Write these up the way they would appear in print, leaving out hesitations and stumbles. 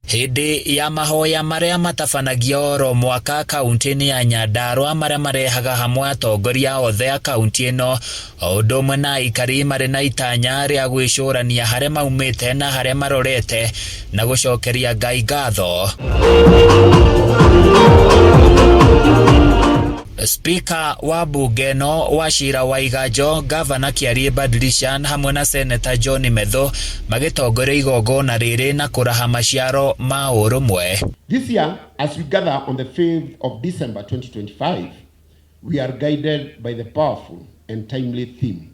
Hĩndĩ ya mahoya marĩa matabanagio oro mwaka kaunti-inĩ ya Nyandarua marĩa marehaga hamwe atongoria othe a kaunti ĩno o ũndũ ũmwe na aikari marĩ na itanya rĩa gwĩcũrania harĩa maumĩte na harĩa marorete na gũcokeria Ngai ngatho. Spika wa mbunge ĩno Wachira Waiganjo, Ngavana Kĩariĩ Badilishan hamwe na Seneta John Methu magĩtongoria igongona rĩrĩ na kũraha maciaro ma ũrũmwe. This year, as we gather on the 5th of December 2025, we are guided by the powerful and timely theme,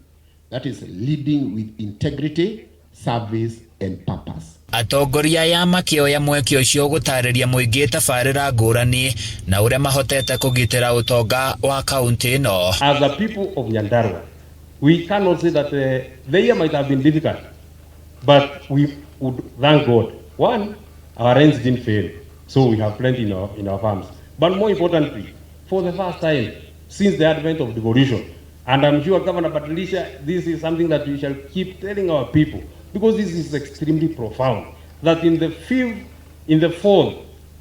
that is leading with integrity, service and purpose. Atongoria aya makĩoya mweke ũcio gũtarĩria mũingĩ tabarĩra ngũrani na ũrĩa mahotete kũgitĩra ũtonga wa kaunti ĩno. As a people of Nyandarua, we cannot say that the year might have been difficult, but we would thank God. One, our rains didn't fail, so we have plenty in our farms. But more importantly, for the first time since the advent of devolution, and I'm sure, Governor Badilisha, this is something that we shall keep telling our people, because this is extremely profound, that in the fifth, in the fourth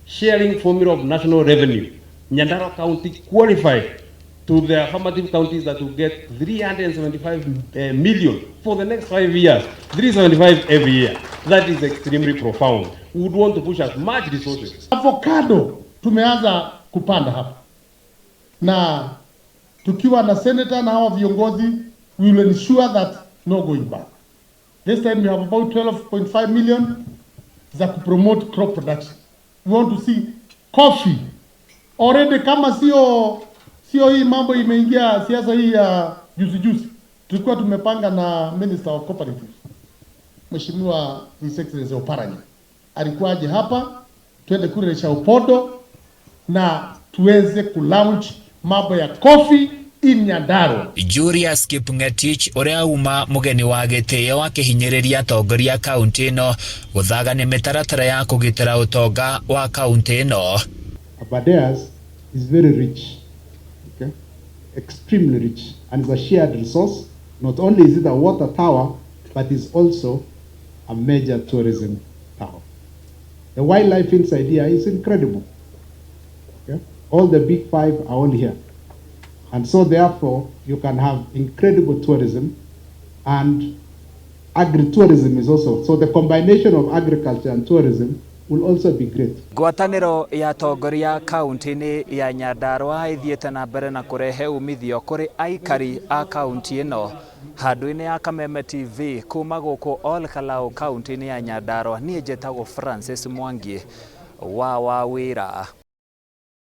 sharing formula of national revenue, Nyandarua County qualified to the affirmative counties that will get 375 million for the next 5 years, 375 every year. That is extremely profound. We would want to push as much resources. Avocado tumeanza kupanda hapa na tukiwa na senator na hawa viongozi, we will ensure that no going back. This time we have about 12.5 million za kupromote crop production. We want to see coffee already, kama sio hii mambo imeingia siasa hii ya juzi juzi, tulikuwa tumepanga na Minister of Cooperatives, Mheshimiwa His Excellency Oparanya alikuwa aje hapa, twende kule Opodo na tuweze kulaunch mambo ya coffee in Nyandarua. Julius Kipngetich ũrĩa uma mũgeni wa gĩtĩo akĩhinyĩrĩria atongoria a kaunti ĩno gũthagania mĩtaratara ya kũgitĩra ũtonga wa kaunti ĩno. Aberdares is very rich, okay? Extremely rich, and it's a shared resource. Not only is it a water tower, but it's also a major tourism tower. The wildlife inside here is incredible. Okay? All the big five are all here. And so therefore, you can have incredible tourism, and agritourism is also. So the combination of agriculture and tourism will also be great. Ngwatanĩro ya atongoria kaunti-inĩ ya Nyandarua ĩthiĩte na mbere na kũrehe umithio kũrĩ aikari a kaunti ĩno. Handũ-inĩ ya Kameme TV kuma gũkũ Ol Kalou kaunti-inĩ ya Nyandarua, niĩ njĩtagwo Francis Mwangi wa Wawĩra.